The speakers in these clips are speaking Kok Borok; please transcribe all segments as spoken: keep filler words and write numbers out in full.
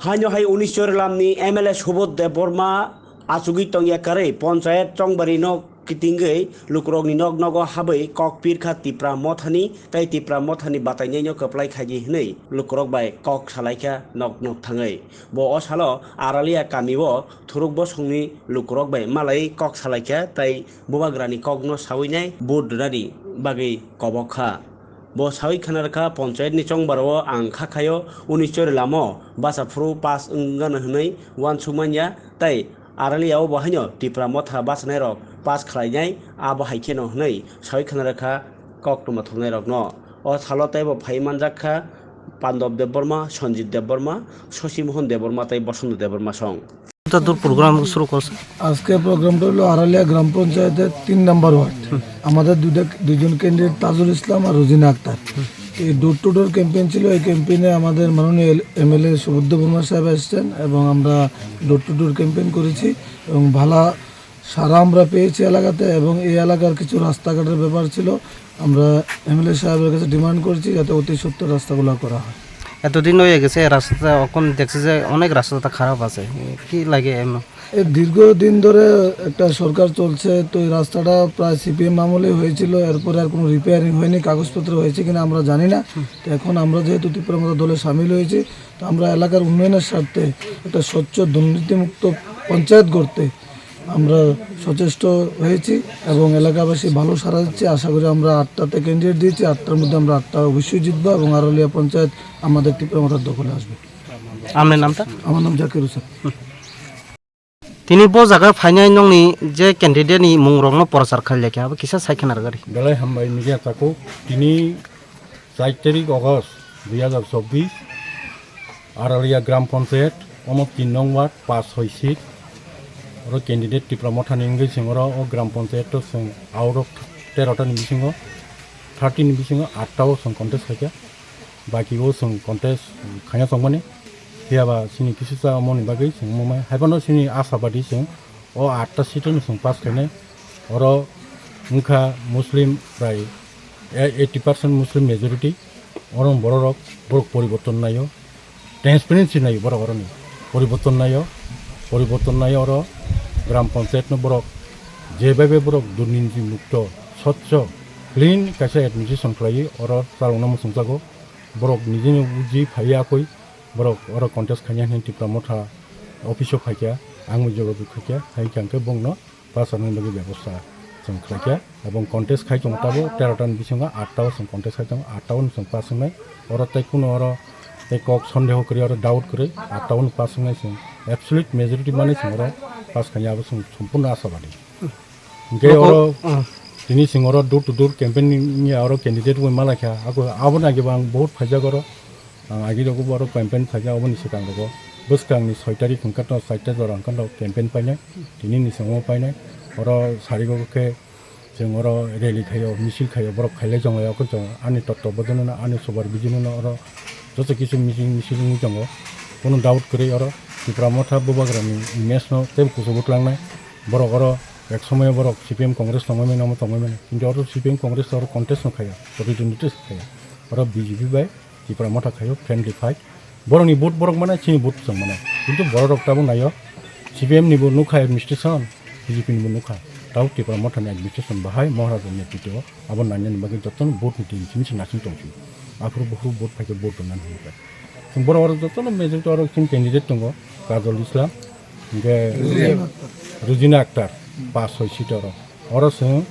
Haino hai unis Chorilamni M L A Subodh Debbarma achugwi tongya kwrwi ponchayat chongbari nok kitingwi lukurokni nok nogo habwi kok pirkha Tipra Mothani tei Tipra Mothani batainaino kwplai khaidi hwnwi lukurok bai kok salaikha nok nok thangwi. Bo o salo Aralia kamio thuruk bosongni lukurok bai malai kok salaikha tei bubagrani kokno sawinai vote rwnani bagwi kobok kha. Bo sawi khna rwkha, ponchayatni chongbaro ang kha khaio, unis Chorilamno bacha phuru pass wng gano hwnwi uansuk manya, tei Aralia o bo haino Tipra Motha bachanairok pass khlainai, abo hai kheno hwnwi sawi khna rwkha koktwma thumnairokno. O salo teibo phai manjak kha Pandab Debbarma, Sanjit Debbarma, Shashi Mohan Debbarma tei Bosonto Debbarma song. এটা তোর প্রোগ্রাম শুরু করছে। আজকে প্রোগ্রামটা হলো আড়ালিয়া গ্রাম পঞ্চায়েতের তিন নম্বর ওয়ার্ড। আমাদের দুইটা, দুইজন ক্যান্ডিডেট তাজুল ইসলাম আর রোজিনা আক্তার। এই ডোর টু ডোর ক্যাম্পেইন ছিল। এই ক্যাম্পেইনে আমাদের মাননীয় এমএলএ সুবুদ্ধ বর্মা সাহেব এসেছেন এবং আমরা ডোর টু ডোর ক্যাম্পেইন করেছি এবং ভালা সারা আমরা পেয়েছি এলাকাতে। এবং এই এলাকার কিছু রাস্তাঘাটের ব্যাপার ছিল, আমরা এমএলএ সাহেবের কাছে ডিমান্ড করেছি যাতে অতি সত্বর রাস্তাগুলো করা হয়। এতদিন হয়ে গেছে রাস্তাটা, এখন দেখছি যে অনেক রাস্তাটা খারাপ আছে, কি লাগে এমন? এই দীর্ঘদিন ধরে একটা সরকার চলছে, তো এই রাস্তাটা প্রায় সিপিএম আমলেই হয়েছিল, এরপরে আর কোনো রিপেয়ারিং হয়নি, কাগজপত্র হয়েছে কিনা আমরা জানি না। তো এখন আমরা যেহেতু ত্রিপুরা মথা দলে সামিল হয়েছি, তো আমরা এলাকার উন্নয়নের স্বার্থে একটা স্বচ্ছ দুর্নীতিমুক্ত পঞ্চায়েত গড়তে আমরা সচেষ্ট হয়েছি এবং এলাকাবাসী ভালো সাড়া দিচ্ছে। আশা করি আমরা আটটাতে ক্যান্ডিডেট দিয়েছি, আটটার মধ্যে আমরা আটটা অবশ্যই জিতবো এবং আরলিয়া পঞ্চায়েত আমাদের ত্রিপুরা মথার দখলে আসবে। আপনার নামটা? আমার নাম জাকির Hossain. Tini bo jaga phainai nongni je candidate ni mung rokno prochar khailai kha, abo kisa sai khna rwgari. Belai hambai media takhuk. Tini char tarik August dui hazar chobbish, Aralia Gram Panchayat, omo tin nong ward, paanch soi seat. Oro candidate Tipra Motha ni wngwi chwng oro o Gram Panchayat o chwng out of tero ta ni bisingo, thirty ni bisingo atta o chwng contest khaikha. Baki o chwng contest khaina tongmani. Phiya ba chini kisa cha omo ni bagwi chwng omo mai. Haiphano chini asabadi chwng o atta seat no chwng pass khainai. Oro wngkha Muslim prai eighty percent Muslim majority. Oro borok rok, borok poriborton naio. Transparency naio borok oroni. Poriborton naio. Poriborton naio oro Gram Panchayat no borok. Jebabe borok durniti mukto, swchho, clean kaisa administration khlaiwi oro chalokna muchungjago. Borok nijini uji phaiya koi, borok oro contest khaina hinwi Tipra Motha office o phaikha, ang bo jogajog khaikha, hai hwnkhe bongno pass rwna bagwi bebosta chwng khlaikha. Ebong contest khai tongo tabuk tero ta ni bisingo atta o chwng contest khai tongo, atta o chwng pass wngnai. Oro tei kuno oro tei kok sondeho kwrwi, oro doubt kwrwi, atta o pass wngnai chwng, absolute majority manwi chwng oro pass khaina abo chwng sompurno ashabadi. Hingke oro tini chwng oro door to door campaign ni oro candidate bo malaikha, abo, abo naikiba ang vote phaijak oro. Ang agi rogo bo oro campaign khaikha, oboni swkang rogo bwskang ni soi tarik hwnkhe to, soi ta jora hwnkhe to campaign painai, tini ni swngo painai. Oro sarigo khe chwng oro rally khaio, misil khaio, borok khailai tongo, yakung tongo, ani totto bodolno, ani sobar bijilno oro joto kisu misil, misil wngwi tongo. Kono doubt kwrwi oro Tipra Motha bubagrani image no tei kuchugo twlangnai. Borok oro ek somoyo borok C P M Congress tongmani, nomo tongmani, kintu oro C P M Congress oro contest no khaio, protidondi khaio. Oro B J P bai Tipra Motha khaio friendly fight. Borokni vote borok mana, chini vote chwng mana. Kintu borok rok tabuk naio, C P M ni bo nukha administration, B J P ni bo nukha. Tabuk Tipra Motha ni administration bahai Maharaj ni netritwo abo nainani bagwi jotono vote ni tin chini chini nasing tongsi. Aphuru buphuru vote phaikhe vote rwnani hinwi. Chwng borok oro jotono majority oro chini candidate tongo, Kajol Islam, hingke Rujina Akhtar, paanch soi seat oro. Oro chwng,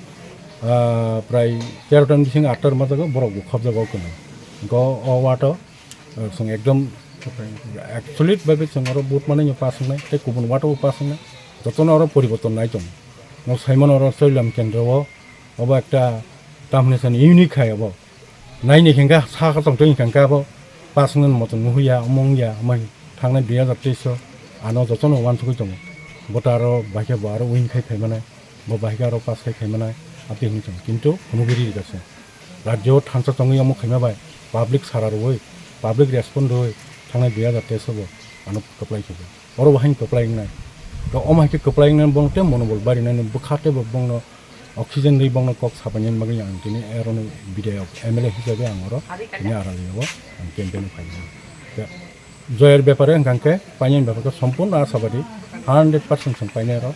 ah, prai tero ta ni bisingo atta rwma jago, borok bo khopjago kwnwi. Hingke o, o wato, ah, chwng ekdom absolute bhabe chwng oro vote manwi pass wngnai, tei kubun wato bo pass wngnai. Jotono oro poriborton nai tongo. Mo saimano oro Chorilam kendro o, obo ekta tamni sani unique hai obo. Naini hingka saka tongtwi hingka abo pass wngmani motom nuhuya, omo wngya, omo thangnai dui hazar teis o ano jotono uansugwi tongo. Bo ta aro bahai khe bo aro win khai phaimanai, bo bahai khe aro pass khai phaimanai, abo twi hinwi tongo. Kintu phunugwi riri kha se. Rajyo o thansa tongwi omo khaima bai public sara rwui, public respond rwui thangnai dui hazar teis o bo ano kwplai khaikha. Oro bo haino kwplai wngnai. To omo hai khe kwplai wngnai, bono tei monobol barinani bwkha tei bo bongno oxygen rwi bongno kok sabainani bagwi ang tini aroni bidayok M L A hisabe ang oro tini Aralia o ang campaign o phai mano. Tei Joyer bepare hwnkha khe painani bepar khe sompurno ashabadi, hundred percent chwng painai rw.